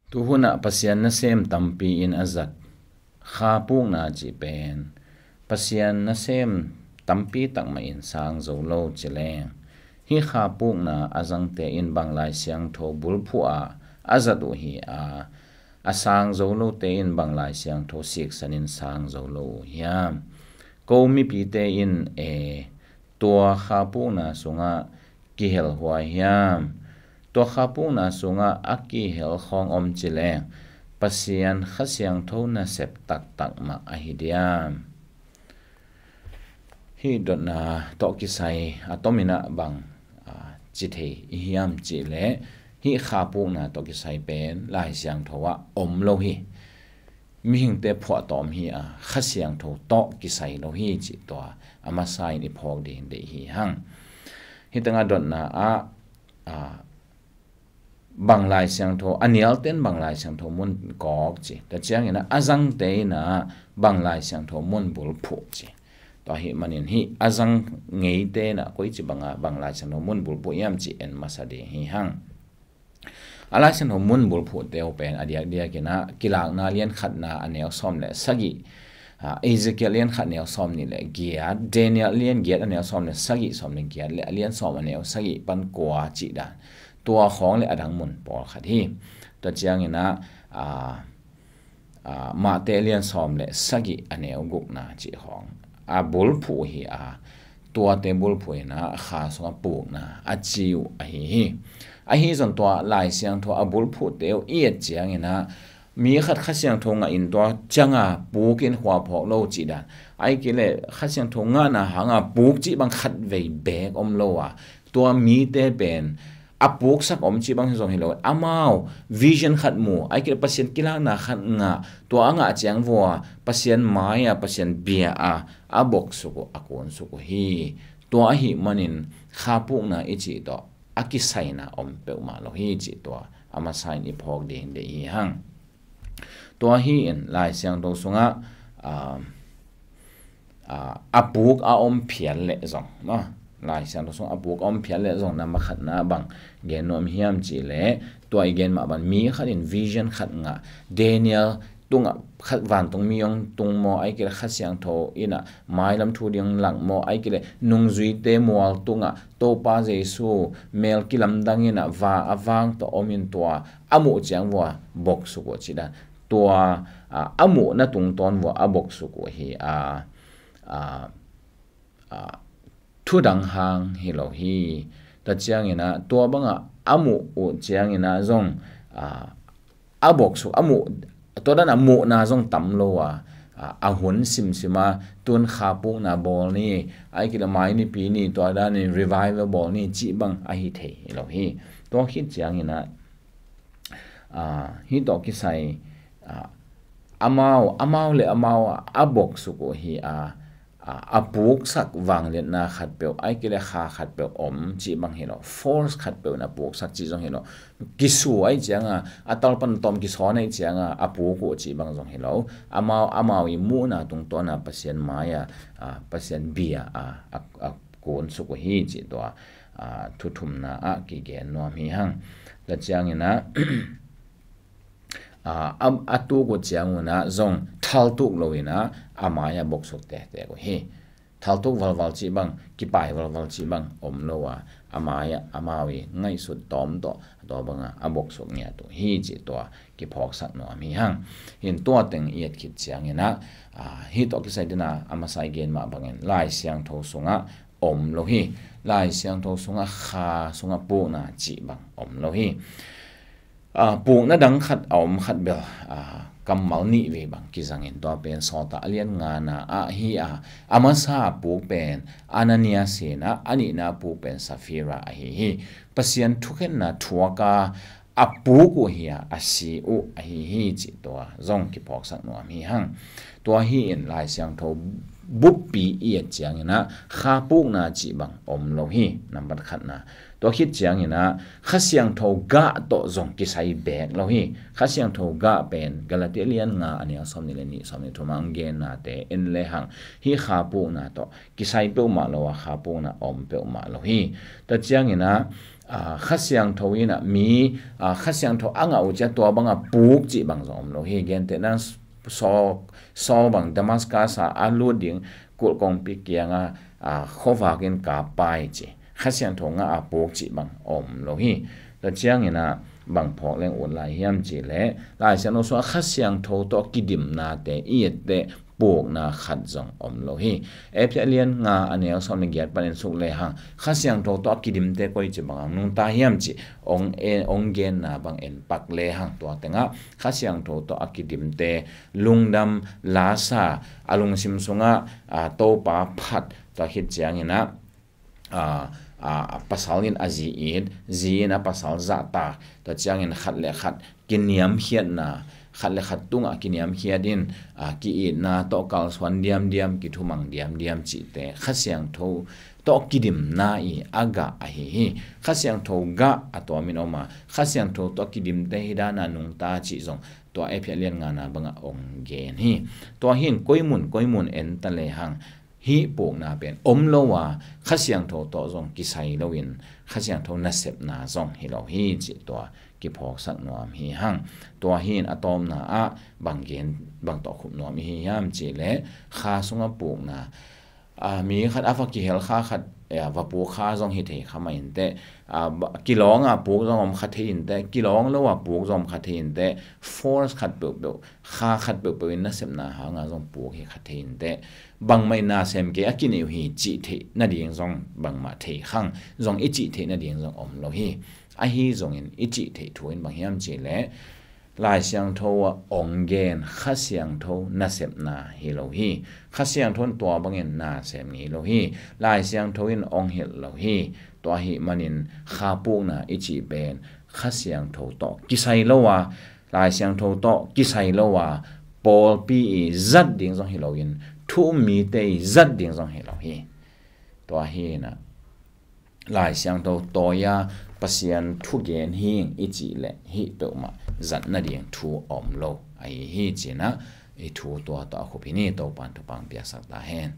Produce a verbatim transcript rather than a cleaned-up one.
Tuhunah Pasian nasem tampi in a zat kha pukna cih pen Pasian nasem tampi takmah in sang zo lo ci leng, hih kha pukna a zangte in bang Lai Siangtho bulphuh a a zat uh hi a, a sang zo lote in bang Lai Siangtho siksan in sang zo lo uh hiam? Ko mipite in e, tua kha pukna sungah kihel huai hiam? Tua kha pukna sungah a kihel khawng om ci leng Pasian Kha Siangtho nasep taktak mah ahi diam? Hih dotna tawh kisai a tominah bang a, ci thei i hiam cih leh, hih kha pukna tawh kisai pen Lai Siangtho ah om lo hi. Mihingte phuahtawm hi a, Kha Siangtho tawh kisai lo hi cih tua a masa in i phawk ding deih hi hang. Hih tengah dotna ah, a, bang Lai Siangtho, a nialten bang Lai Siangtho mun kawk ci. Tua ciangin a zangte in a bang Lai Siangtho mun bulphuh ci. Tua hih manin hih a zang ngeite in a koici banga bang Lai Siangtho mun bulphuh hiam ci en masa ding hi hang. A Lai Siangtho mun bulphuhte uh pen a diakdiak in a Kilakna lian khatna a neu sawm le sagih, a, Ezekiel lian khat neu sawm nih le giat, Daniel lian giat a neu sawm le sagih, sawm le giat le a lian sawm a neu sagih pan kua cih dan. Tua khawng le a dang mun pawlkhat hi. Tua ciangin a, a, a, Mate lian sawm le sagih a neu gukna cih khawng a bulphuh hi a, tuate bulphuh in a kha sungah pukna a ci uh ahi hi. Ahi zong tua Lai Siangtho a bulphuhte uh i et ciangin a, mi khat Kha Siangtho ngah in tua cianga puk in khua phawk lo cih dan. Ai kei le Kha Siangtho ngahna hanga puk cih bang khat vei beek om lo a, tua mite pen a puksak om cih bang zong hi lo. Amau vision khat mu, ai kei le Pasian kilakna khat ngah, tua a ngah ciang vua Pasian mai-a, Pasian bia-a a boksuk uh, a kunsuk uh hi. Tua ahi manin kha pukna i cih tawh a kisaina om peuhmah lo hi cih tua a masa in i phawk ding deih hi hang. Tua hi in Lai Siangtho sungah, a, a, a puk a om phial leh zong, no? Lai Siangtho sungah a puk a om phial leh zong, na makhatna bang gen nuam hiam cih leh, tua i gen mah bang mi khat in vision khat ngah, Daniel tungah khat vantung mi hong tung maw, ai kei le Kha Siangtho in a mailam thu ding lak maw, ai kei le nungzuite mual tungah Topa Jesu mel kilamdang in a va a vang tawh om in tua a muh ciang vua boksuk uh cih dan. Tua, a, a muhna tungtawn vua a boksuk uh hi a, a, a, thudang hang hi lo hi. Tua ciangin a, tua bangah a muh uh ciangin a zong, a, a boksuk, a muh, tua dan a muhna zong tam lo a, a, a hun simsim a, tun kha pukna bawl ni, ai kei le mai nipi ni, tua dan in revival bawl ni cih bang ahi thei hi lo hi. Tua khit ciangin a, a, hih tawh kisai, a, amau, amau le amau a, a boksuk uh hi a, a, a puksak vangliatna khatpeuh, ai kei le kha khatpeuh om cih bang hi lo, force khatpeuh in a puksak cih zong hi lo. Kisu ai cianga, a talpan tawm kisawn ai cianga, a puk uh cih bang zong hi lo. Amau, amau i muhna tungtawn a Pasian mai-a, a, Pasian bia-a, a, a kunsuk uh hi cih tua, a, thuthumna ah kigen nuam hi hang. Tua ciangin a, a, a, a tuk uh ciangun a zong thaltuk lo in a, a mai-a boksuk tektek uh hi. Thaltuk valval cih bang, kipai valval cih bang om lo a, a mai-a, amau i ngaihsut tawm tawh, tua banga a boksuk ngiat uh hi cih tua kiphawksak nuam hi hang. Hin tua teng i et khit ciangin a, a, hih tawh kisai dina a masa i gen mah bangin Lai Siangtho sungah om lo hi. Lai Siangtho sungah kha sungah pukna cih bang om lo hi. A, pukna dang khat a om khat bel, a, kammal nih vei bang kizangin tua pen Sawltak a lian ngana ah hi a, a masa puk pen Ananias hi a, a nihna puk pen Safira ahi hi. Pasian thukhenna thuak a, a puk uh hi a, a si uh ahi hi cih tua zong kiphawksak nuam hi hang. Tua hi in Lai Siangtho buppi i et ciangin ah kha pukna cih bang om lo hi. Nambat khatna, tua khit ciangin ah Kha Siangtho gah tawh zong kisai beek lo hi. Kha Siangtho gah pen Galati lian nga a neu sawm nih le nih, sawm nih thum ah hong gennate en lehang hih kha pukna tawh kisai peuhmah lo a, kha pukna om peuhmah lo hi. Tua ciangin ah, ah, Kha Siangtho in ah mi, ah, Kha Siangtho a ngah uh ciang tua banga puk cih bang zong om lo hi. Gentehna Saul, Saul bang Damascus ah a lut ding kulh kongpi kiangah, ah, khuavak in kap pai ci. Kha Siangtho ngah a puk cih bang om lo hi. Tua ciangin ah bang phawk leng ut lai hiam cih leh, Lai Siangtho sungah Kha Siangtho tawh kidimnate i etteh pukna khat zong om lo hi. Efesa lian nga a neu sawm le giat panin suk lehang Kha Siangtho tawh a kidimte koici bangah nungta hiam cih hong, e, hong genna bang en pak lehang tua tengah Kha Siangtho tawh a kidimte lungdam lasa, a lungsim sungah, a, Topa phat, tua khit ciangin ah, a, a, pasal in a zi it, zi in a pasal zahtak, tua ciangin khat le khat kiniamkhiatna, khat le khat tungah kiniamkhiat in, a, ki-itna tawh kalsuan diamdiam, kithumang diamdiam cihte Kha Siangtho tawh kidimna i a gah ahi hi. Kha Siangtho gah a tuamin om a, Kha Siangtho tawh kidimte hi dana nungta cih zong tua Efesa lian ngana bangah hong gen hi. Tua hi in koimun koimun en ta lehang hih pukna pen om lo a, Kha Siangtho tawh zong kisai loin Kha Siangtho nasepna zong hi lo hi cih tua kiphawksak nuam hi hang. Tua hi in a tawpna ah bang gen, bang tawh khup nuam i hi hiam cih leh, kha sungah pukna, a, mi khat a va kihel kha khat, e, va puk kha zong hi thei kha mah inteh, a, ba, kilawng a puk zong om kha thei inteh, kilawng lo a puk zong om kha thei inteh, force khat peuhpeuh, kha khat peuhpeuh in nasepna hanga zong puk hi kha thei inteh, bangmah in na sem kei a kinei uh hi cih theih nading zong bangmah thei khang, zong i cih theih nading zong om lo hi. Ahi zongin i cih theih thu in bang hiam cih leh, Lai Siangtho ah hong gen Kha Siangtho nasepna hi lo hi. Kha Siangtho in tua bangin na sem ngei lo hi. Lai Siangtho in hong hilh lo hi. Tua ahih manin kha pukna i cih pen Kha Siangtho tawh kisai lo a, Lai Siangtho tawh kisai lo a, pawlpi i zat ding zong hi loin, thu um mite i zat ding zong hi lo hi. Tua hi in ah Lai Siangtho tawi a Pasian thugen hi ing i cih leh hih peuhmah zat nading thu om lo ahi hi ci-in ah i thu tua tawh a khup hi ni. Topa'n thupha piaksak ta hen.